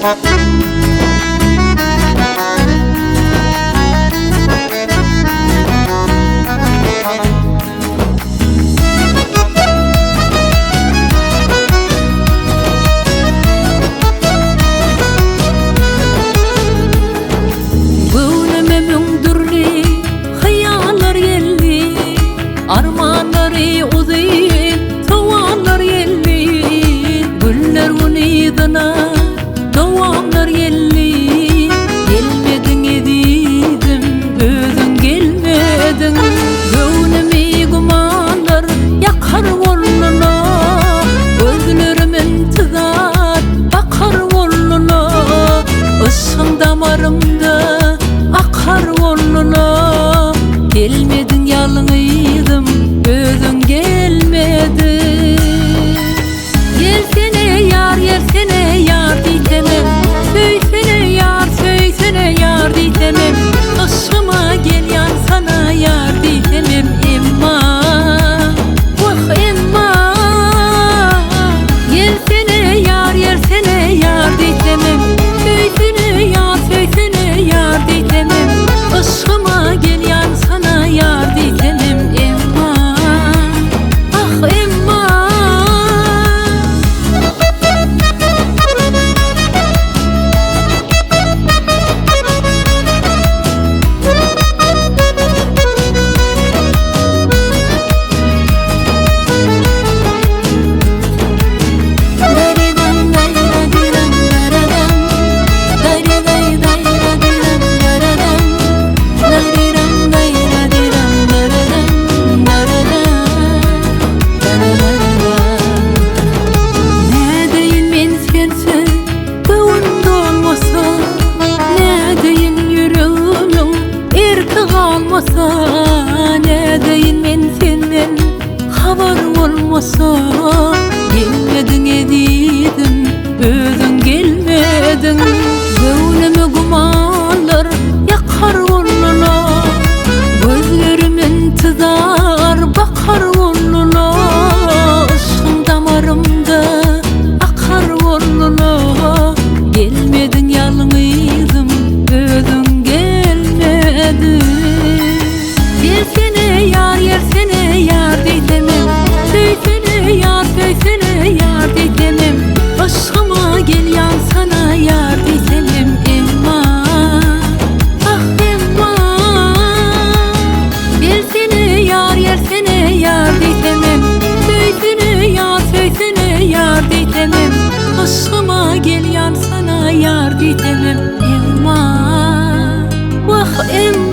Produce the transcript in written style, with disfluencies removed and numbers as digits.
Göwnüme müň dürli hyýallar geldi, Armanlary uzyn sowallar geldi, Günler gün yzyna dowamlar geldi. Gelmediň ezizim, özüň gelmediň, Göwnümi gümanlar ýakar boldular, Gözlerim intizar bakar boldular, Yşgyň damarymda akar boldular. Gelmediň ýalňyzym, özüň gelmediň. Gelsene ýar, gelsene ýar diýsemem, Söýsene ýar, söýsene ýar diýsemem, Yşgyma gel ýansana ýar diýsemem, Emma, wah, emma. Gelsene ýar, gelsene ýar diýsemem, Söýsene ýar, söýsene ýar diýsemem, Yşgyma gel ýansana ýar diýsemem, Emma, ah, emma. Nädeýin men sensiz göwün dolmasa, Nädeýin ýüregimiň erki galmasa, Nädeýin men senden habar bolmasa, Gelmediň ezizim, özüň gelmediň, Göwnümi gümanlar ýakar boldular, Gözlerim intizar bakar boldular, Yşgyň damarymda akar boldular, Gelmediň ýalňyzym, özüň gelmediň. Gelsene ýar, gelsene ýar diýsemem, Söýsene ýar, söýsene ýar diýsemem, Yşgyma gel ýansana ýar diýsemem, Emma, ah emma. Gelsene ýar, gelsene ýar diýsemem, Söýsene ýar, söýsene ýar diýsemem, Yşgyma gel ýansana ýar diýsemem, Emma, wah emma.